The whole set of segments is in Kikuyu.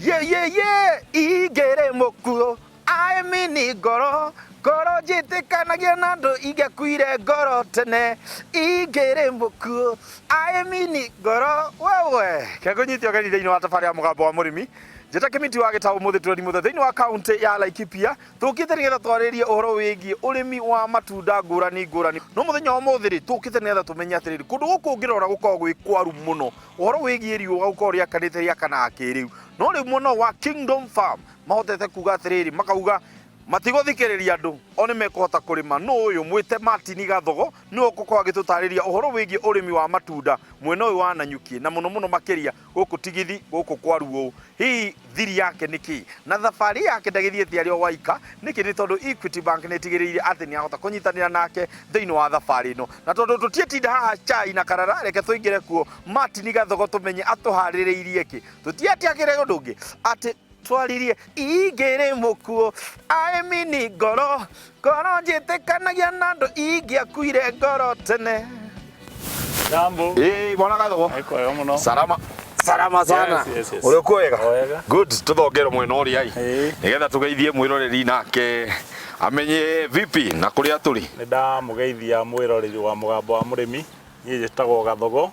Ye ye ye ingĩrĩ mũkuo aemini ngoro ngoro njĩtĩkanagia na andũ ingĩakuire ngoro tene ingĩrĩ mũkuo aemini ngoro wewe kengũnyite ũgeni thĩinĩ wa tabarĩra ya mũgambo wa mũrĩmi njĩta kĩmiti wa gĩtaũ mũthĩ twendi mũthĩ thĩinĩ wa kaũntĩ ya Laikipia tũkĩte nĩgetha twarĩrie ũhoro wĩgiĩ ũrĩmi wa matunda ngũrani ngũrani no mũthenya wa ũmũthĩ rĩ tũkĩte nĩgetha tũmenye atĩrĩrĩ kũndũ gũkũ ũngĩrora gũkoragwo gwĩ kwaru mũno Ũhoro wĩgiĩ riũa gũkorwo rĩakanĩte rĩakanaga kĩrĩu. No rĩu mwena ũyũ wa Kingdom Farm mahotete kuga atĩrĩrĩ, makauga matigũthikĩrĩria andũ, o nĩ mekũhota kũrĩma. Nũ ũyũ? Mwĩte Martin Gathogo, nĩwe ũgũkorwo agĩtũtarĩria ũhoro wĩgiĩ ũrĩmi wa matunda mwena ũyũ wa Nanyuki, na mũno mũno makĩria gũkũ Tigithi, gũkũ kwa Ruũũ. Hihi thiri yake nĩ kĩĩ? Na thabarĩ yake ndagĩthiĩte arĩ o waika. Nĩkĩ? Nĩ tondũ Equity Bank nĩ ĩtigĩrĩire atĩ nĩ ahota kũnyitanĩra nake thĩinĩ wa thabarĩ ĩno. Na tondũ tũtiĩtinda haha chai na karara, reke tũingĩre kuo Martin Gathogo tũmenye atũharĩrĩirie kĩ. Tũtiatiagĩre ũndũ ũngĩ atĩ twaririe ingĩrĩ mũkuo aemini ngoro ngoro njĩtĩkanagia na andũ ingĩakuire ngoro tene. Jambo. Ĩĩ bwana Gathogo. Eko muno. Salama. Salama sana. Yes. Ũrĩ kuo wega? O wega. Good, tũthongere mwena ũrĩa ĩ. Ĩĩ. Nĩgetha tũgeithie mwĩroreri nake amenye vipi na kũrĩa tũrĩ. Nĩ ndamũgeithia mwĩroreri wa mũgambo wa mũrĩmi. Niĩ njĩtagwo Gathogo,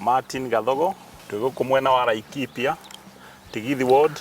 Martin Gathogo. Twĩ gũkũ mwena wa Laikipia, Tigithi Ward.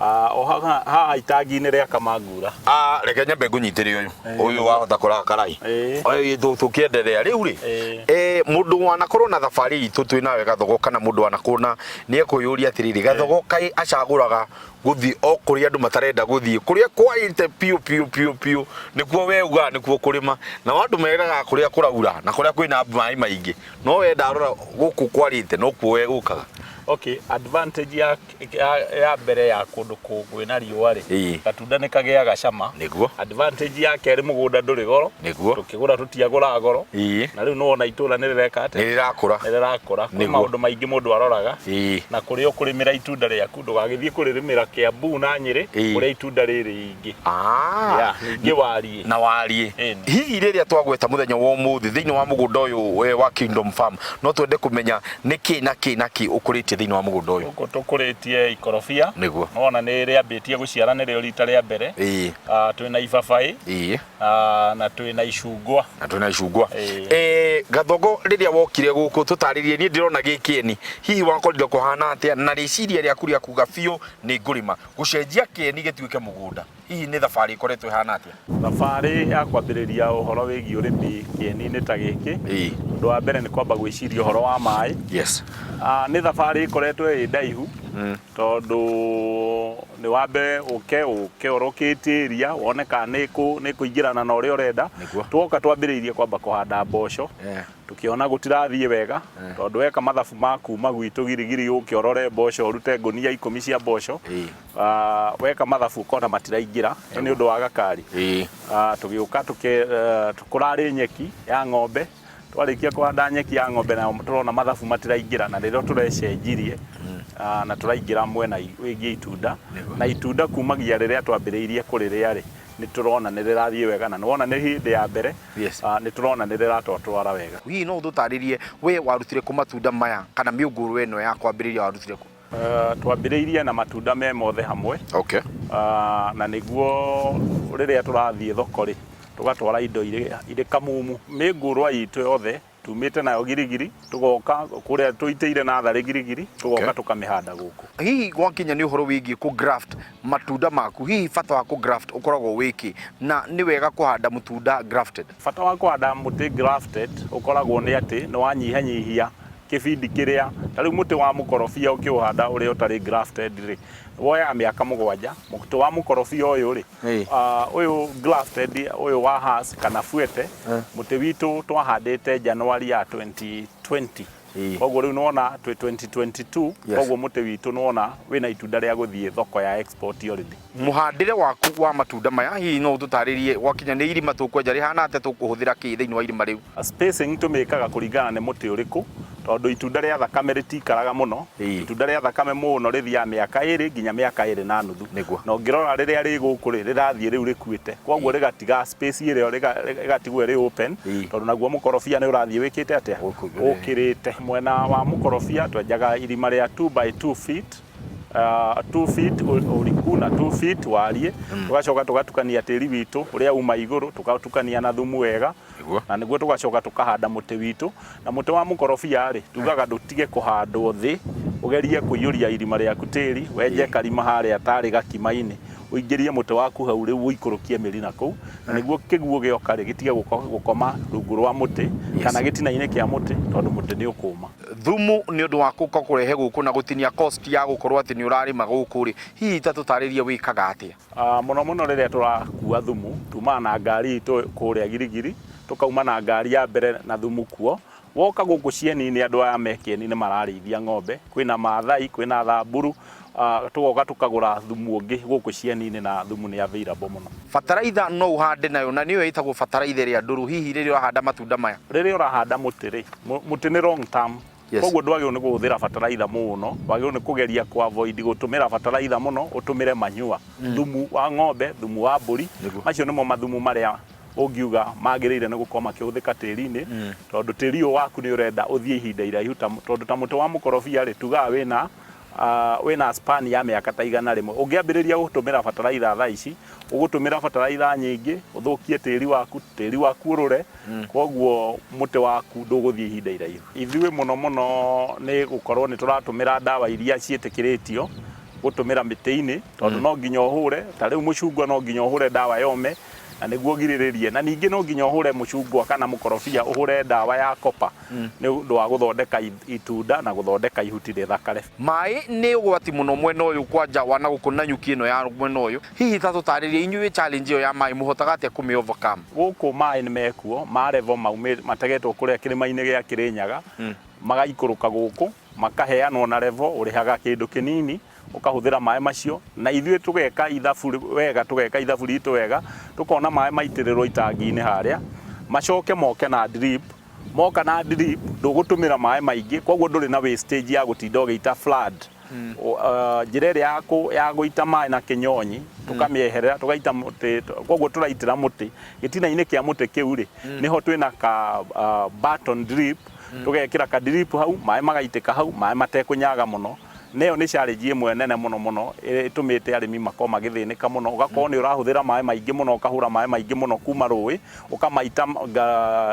Ah, o haha haha itangi-inĩ rĩa Kamangura. Ah, reke nyambe ngũnyitĩre ũyũ. Ũyũ wahota kũraga karai. Ĩĩ. Ũyũ tũkĩenderea rĩu rĩ. Ĩĩ. Eh, mũndũ wanakorwo na thabarĩ itũ twĩ nawe Gathogo kana mũndũ wanakorwo na nĩ ekwĩyũria atĩrĩrĩ Gathogo kaĩ acagũraga gũthiĩ o kũrĩa andũ matarenda gũthiĩ kũrĩa kwarĩte piũ piũ piũ piũ nĩkuo we ugaga nĩkuo kũrĩma nao andũ meraga kũrĩa kũraura na kũrĩa kwĩna maĩ maingĩ no we ndarora gũkũ kwarĩte nokuo we gũkaga. Okay, advantage ya, ya, ya mbere ya kũndũ kwĩna riũa rĩ, Ĩĩ. gatunda nĩ kagĩaga cama. Nĩguo. Advantage ya kerĩ mũgũnda ndũrĩ goro. Nĩguo. Tũkĩgũra tũtiagũraga goro. Ĩĩ. Na rĩu nĩwona itũra nĩ rĩreka atĩa? Nĩ rĩrakũra. Nĩ rĩrakũra. Kwĩ Nĩguo. maũndũ maingĩ mũndũ aroraga. Ĩĩ. Na kũrĩa ũkũrĩmĩra itunda rĩaku ndũgagĩthiĩ kũrĩrĩmĩra Kiambu na Nyĩrĩ Ĩĩ. kũrĩa itunda rĩrĩ ingĩ. Ah. Yeah, ningĩ wariĩ. Na wariĩ. Ĩni. Hihi rĩrĩa twagweta mũthenya wa ũmũthĩ thĩinĩ wa mũgũnda ũyũ wa Kingdom Farm no twende kũmenya nĩ kĩ na kĩ na kĩ ũkũrĩtie thĩinĩ wa mũgũnda ũyũ? Gũkũ tũkũrĩtie ikorobia. Nĩguo. Nĩwona nĩ rĩambĩtie gũciara nĩrĩo rita rĩa mbere. Ĩĩ. Ah, twĩna ibabaĩ. Ĩĩ. Ah, na twĩna icungwa. Na twĩna icungwa. Ĩĩ. Gathogo rĩrĩa wokire gũkũ tũtarĩrie niĩ ndĩrona gĩ kĩeni hihi wakorire kũhana atĩa na rĩciria rĩaku rĩa kuga biũ nĩ ngũrĩma gũcenjia kĩeni gĩtuĩke mũgũnda hihi nĩ thabarĩ ĩkoretwo ĩhana atĩa? Thabarĩ ya kwambĩrĩria ũhoro wĩgiĩ ũrĩmi kĩeni-inĩ ta gĩkĩ, Ĩĩ. ũndũ wa mbere nĩ kwamba gwĩciria ũhoro wa maĩ. Yes. Ah, nĩ thabarĩ ĩkoretwo ĩ ndaihu tondũ nĩ wambe ũke ũke ũrokĩtie area wone kana nĩ kũingĩrana na ũrĩa ũrenda. Nĩguo. Twoka twambĩrĩirie kwamba kũhanda mboco. Yeah. Tũkĩona gũtirathiĩ wega tondũ weka mathabu ma kuma gwitũ Girigiri ũke ũrore mboco ũrute ngũnia ikũmi cia mboco. Ĩĩ. Ah, weka mathabu ũkona matiraingĩra ĩyo nĩ ũndũ wa gakari. Ĩĩ. Ah, tũgĩũka kũrarĩ nyeki ya ng'ombe twarĩkia kũhanda nyeki ya ng'ombe na tũrona mathabu matiraingĩra na rĩrĩa tũrecenjirie ah, na tũraingĩra mwena wĩgiĩ itunda na itunda kumagia rĩrĩa twambĩrĩirie kũrĩrĩa rĩ nĩ tũrona nĩ rĩrathiĩ wega na nĩwona nĩ hĩndĩ ya mbere Yes. ah, nĩ tũrona nĩ rĩratwatwara wega. Hihi no ũtũtarĩrie we warutire kũ matunda maya kana mĩũngũrwa ĩno ya kwambĩrĩria warutire kũ? Twambĩrĩirie na matunda me mothe hamwe. Okay. Na nĩguo rĩrĩa tũrathiĩ thoko rĩ, tũgatwara indo irĩ, irĩ kamumu. Mĩngũrwa itũ yothe tumĩte nayo Girigiri, tũgoka kũrĩa tũitĩire natharĩ Girigiri, tũgoka Okay. tũkamĩhanda gũkũ. Hihi gwakinya nĩ ũhoro wĩgiĩ kũ graft matunda maku, hihi bata wa kũ graft ũkoragwo wĩ kĩ? Na nĩ wega kũhanda mũtunda grafted? Bata wa kũhanda mũtĩ grafted ũkoragwo nĩ atĩ nĩ wanyihanyihia kĩbindi kĩrĩa, ta rĩu mũtĩ wa mũkorobia ũkĩũhanda ũrĩa ũtarĩ grafted rĩ, woyaga mĩaka mũgwanja. Mũtĩ wa mũkorobia ũyũ rĩ, ũyũ grafted ũyũ wa Hass kana Fuete, mũtĩ witũ twahandĩte January ya 2020. Koguo rĩu nĩwona twĩ 2022, koguo mũtĩ witũ nĩwona wĩna itunda rĩa gũthiĩ thoko ya export already. Mũhandĩre waku wa matunda maya hihi no ũtũtarĩrie gwakinya nĩ irima tũkwenja rĩhana atĩa tũkũhũthĩra kĩ thĩinĩ wa irima rĩu? Spacing tũmĩkaga kũringana nĩ mũtĩ ũrĩkũ tondũ itunda rĩa thakame rĩtikaraga mũno. Itunda rĩa thakame mũno rĩthiaga mĩaka ĩrĩ nginya mĩaka ĩrĩ na nuthu. Na ũngĩrora rĩrĩa rĩ gũkũ rĩ, rĩrathiĩ rĩu rĩkuĩte. Koguo rĩgatiga space ĩrĩa ĩgatigwo ĩrĩ open tondũ naguo mũkorobia nĩ ũrathiĩ wĩkĩte atĩa? Ũkĩrĩte. Mwena wa mũkorobia twenjaga irima rĩa 2 by 2 feet. 2 feet ũriku na 2 feet wariĩ. Tũgacoka tũgatukania tĩri witũ ũrĩa uma igũrũ, tũgatukania na thumu wega. Na nĩguo tũgacoka tũkahanda mũtĩ witũ. Na mũtĩ wa mũkorobia rĩ, tugaga ndũtige kũhandwo thĩ, ũgerie kũiyũria irima rĩaku tĩri, wenje karima harĩa tarĩ gakima-inĩ, ũingĩrie mũtĩ waku hau rĩu ũikũrũkie mĩri na kũu, na nĩguo kĩguũ gĩoka rĩ, gĩtige gũkoma rungu rwa mũtĩ kana gĩtina-inĩ kĩa mũtĩ, tondũ mũtĩ nĩ ũkũma. Thumu nĩ ũndũ wa gũka kũrehe gũkũ na gũtinia cost ya gũkorwo atĩ nĩ ũrarĩma gũkũ rĩ, hihi ta tũtarĩrie wĩkaga atĩa? Mũno mũno rĩrĩa tũrakua thumu, tumaga na ngari itũ kũrĩa Girigiri, tũkauma na ngari ya mbere na thumu kuo. Woka gũkũ Cieni-inĩ andũ aya me Kĩeni nĩ mararĩithia ng'ombe, kwĩna Maathai, kwĩna Thamburu, tũgoka tũkagũra thumu ũngĩ gũkũ Cieni-inĩ na thumu nĩ available mũno. Bataraitha no ũhande nayo na nĩyo ĩtagwo bataraitha ĩrĩa ndũrũ hihi rĩrĩa ũrahanda matunda maya? Rĩrĩa ũrahanda mũtĩ rĩ, mũtĩ nĩ long term, Koguo ndwagĩrĩirwo nĩ kũhũthĩra bataraitha mũno, wagĩrĩirwo nĩ kũgeria kũ avoid gũtũmĩra bataraitha mũno, ũtũmĩre manure, thumu wa ng'ombe, thumu wa mbũri, macio nĩmo mathumu marĩa ũngiuga magĩrĩire nĩ gũkorwo makĩhũthĩka tĩri-inĩ, tondũ tĩri ũyũ waku nĩ ũrenda ũthiĩ ihinda iraihu, tondũ ta mũtĩ wa mũkorobia rĩ, tugaga wĩna wĩna span ya mĩaka ta 100. Ũngĩambĩrĩria gũtũmĩra bataraitha thaa ici, ũgũtũmĩra bataraitha nyingĩ, ũthũkie tĩri waku, tĩri waku ũrũre, koguo mũtĩ waku ndũgũthiĩ ihinda iraihu. Ithuĩ mũno mũno nĩ gũkorwo nĩ tũratũmĩra ndawa iria ciĩtĩkĩrĩtio gũtũmĩra mĩtĩ-inĩ, tondũ no nginya ũhũre, ta rĩu mũcungwa no nginya ũhũre ndawa yome, na nĩguo ũgirĩrĩrie. Na ningĩ no nginya ũhũre mũcungwa kana mũkorobia ũhũre ndawa ya copper nĩ ũndũ wa gũthondeka itunda na gũthondeka ihuti rĩthakare. Maĩ nĩ ũgwati mũno mwena ũyũ kwanja wa na gũkũ Nanyuki ĩno ya mwena ũyũ. Hihi ta tũtarĩrie inyuĩ challenge ĩyo ya maĩ mũhotaga atĩa kũmĩ overcome? Gũkũ maĩ nĩ mekuo, ma level mategetwo kũrĩa kĩrĩma-inĩ gĩa Kĩrĩnyaga, magaikũrũka gũkũ, makaheanwo na level, ũrĩhaga kĩndũ kĩnini, ũkahũthĩra maĩ macio, na ithuĩ tũgeka ithabu wega, tũgeka ithabu ritũ wega, tũkona maĩ maitĩrĩrwo itangi-inĩ harĩa, macoke moke na drip, moka na drip, ndũgũtũmĩra maĩ maingĩ, koguo ndũrĩ na wastage ya gũtinda ũgĩita flood. Njĩra ĩrĩa ya gũita maĩ na kĩnyonyi, tũkamĩeherera, tũgaita mũtĩ, koguo tũraitĩra mũtĩ, gĩtina-inĩ kĩa mũtĩ kĩu rĩ, nĩho twĩna ka button drip, tũgekĩra ka drip hau, maĩ magaitĩka hau, maĩ matekũnyaga mũno. Na ĩyo nĩ challenge ĩmwe nene mũno mũno ĩtũmĩte arĩmi makorwo magĩthĩnĩka mũno, ũgakorwo nĩ ũrahũthĩra maĩ maingĩ mũno, ũkahũra maĩ maingĩ mũno kuma rũĩ, ũkamaita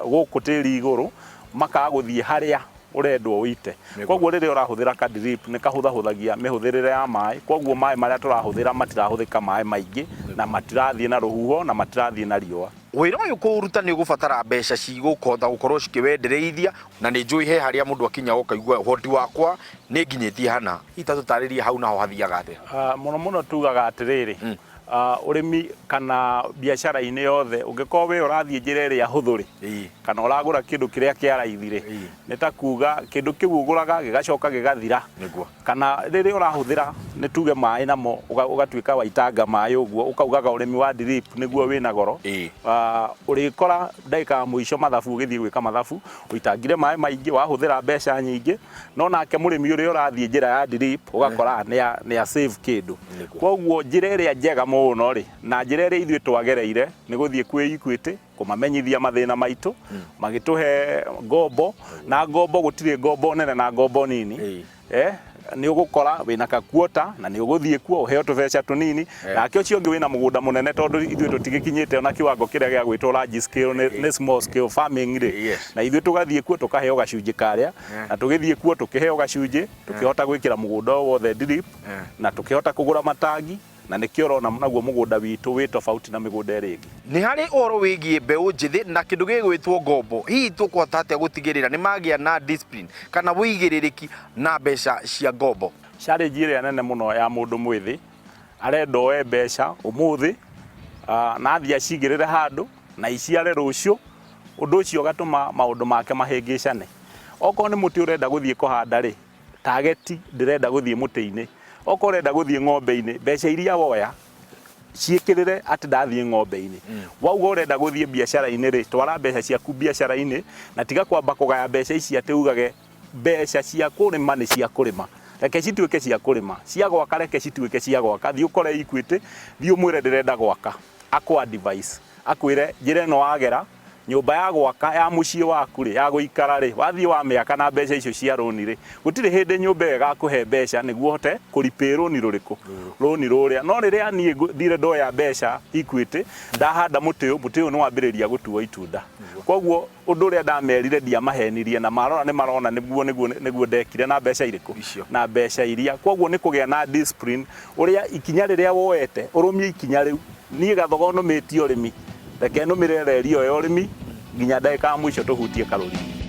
gũkũ tĩri igũrũ, makaga gũthiĩ harĩa ũrendwo ũite. Koguo rĩrĩa ũrahũthĩra ka drip nĩ kahũthahũthagia mĩhũthĩrĩre ya maĩ, koguo maĩ marĩa tũrahũthĩra matirahũthĩka maĩ maingĩ, na matirathiĩ na rũhuho, na matirathiĩ na riũa. Wĩra ũyũ kũũruta nĩ ũgũbatara mbeca cigũkũhota gũkorwo cikĩwendereithia, na nĩ njũĩ he harĩa mũndũ akinyaga ũkaigua ũhoti wakwa nĩ nginyĩtie hana. Hihi ta tũtarĩrie hau naho hathiaga atĩa? Mũno mũno tugaga atĩrĩrĩ, ũrĩmi kana biacara-inĩ yothe ũngĩkorwo we ũrathiĩ njĩra ĩrĩa hũthũ rĩ, kana ũragũra kĩndũ kĩrĩa kĩa raithi rĩ, nĩ ta kuga kĩndũ kĩu ũgũraga gĩgacoka gĩgathira. Kana rĩrĩa ũrahũthĩra nĩ tuge maĩ namo ũgatuĩka waitanga maĩ ũguo ũkaugaga ũrĩmi wa drip nĩguo wĩna goro. Ũrĩkora ndagĩka ya mũico mathabu ũgĩthiĩ gwĩka mathabu ũitangire maĩ maingĩ wahũthĩra mbeca nyingĩ, no nake mũrĩmi ũrĩa ũrathiĩ njĩra ya drip ũgakora nĩ a save kĩndũ. Koguo njĩra ĩrĩa njega mũno rĩ, na njĩra ĩrĩa ithuĩ twagereire nĩ gũthiĩ kwĩ Equity kũmamenyithia mathĩna maitũ, magĩtũhe ngombo, na ngombo gũtirĩ ngombo nene na ngombo nini. Nĩ ũgũkora wĩna ka quota na nĩ ũgũthiĩ kuo ũheo tũbeca tũnini, nake ũcio ũngĩ wĩna mũgũnda mũnene tondũ ithuĩ tũtigĩkinyĩte ona kiwango kĩrĩa gĩa gwĩtwo large scale, nĩ small scale farming rĩ, na ithuĩ tũgathiĩ kuo tũkaheo gacunjĩ karĩa, na tũgĩthiĩ kuo tũkĩheo gacunjĩ, tũkĩhota gwĩkĩra mũgũnda ũyũ wothe drip, na tũkĩhota kũgũra matangi, na nĩkĩo ũrona naguo mũgũnda witũ wĩ tofauti na mĩgũnda ĩrĩa ĩngĩ. Nĩ harĩ ũhoro wĩgiĩ mbeũ njĩthĩ na kĩndũ gĩgwĩtwo ngombo, hihi tũkũhota atĩa gũtigĩrĩra nĩ magĩa na discipline kana wũigĩrĩrĩki na mbeca cia ngombo? Challenge ĩrĩa nene mũno ya mũndũ mwĩthĩ, arenda oe mbeca ũmũthĩ na athiĩ acigĩrĩre handũ na iciare rũciũ, ũndũ ũcio ũgatũma maũndũ make mahĩngĩcane. Okorwo nĩ mũtĩ ũrenda gũthiĩ kũhanda rĩ, target ndĩrenda gũthiĩ mũtĩ-inĩ, okorwo ũrenda gũthiĩ ng'ombe-inĩ, mbeca iria woya ciĩkĩrĩre atĩ ndathiĩ ng'ombe-inĩ. Wauga ũrenda gũthiĩ biacara-inĩ rĩ, twara mbeca ciaku biacara-inĩ na tiga kwamba kũgaya mbeca ici atĩ ugage mbeca cia kũrĩma nĩ cia kũrĩma. Reke cituĩke cia kũrĩma, cia gwaka reke cituĩke cia gwaka. Thiĩ ũkore Equity, thiĩ ũmwĩre ndĩrenda gwaka, akũ advise, akwĩre njĩra ĩno wagera Nyũmba ya gwaka ya mũciĩ waku rĩ, ya gũikara rĩ, wathiĩ wamĩaka na mbeca icio cia rũni rĩ, gũtirĩ hĩndĩ nyũmba ĩyo ĩgakũhe mbeca nĩguo ũhote kũripay rũni rũrĩkũ? Rũni rũrĩa. No rĩrĩa niĩ thire ndoya mbeca Equity, ndahanda mũtĩ ũyũ, mũtĩ ũyũ nĩ wambĩrĩria gũtua itunda. Koguo ũndũ ũrĩa ndamerire ndiamahenirie na marora nĩ marona nĩguo nĩguo nĩguo ndekire na mbeca irĩkũ? Icio. Na mbeca iria. Koguo nĩ kũgĩa na discipline, ũrĩa ikinya rĩrĩa woete, ũrũmie ikinya rĩu. Niĩ Gathogo nũmĩtie ũrĩmi, reke nũmĩrĩre reri ĩyo ya ũrĩmi nginya ndagĩka ya mũico tũhutie karũri.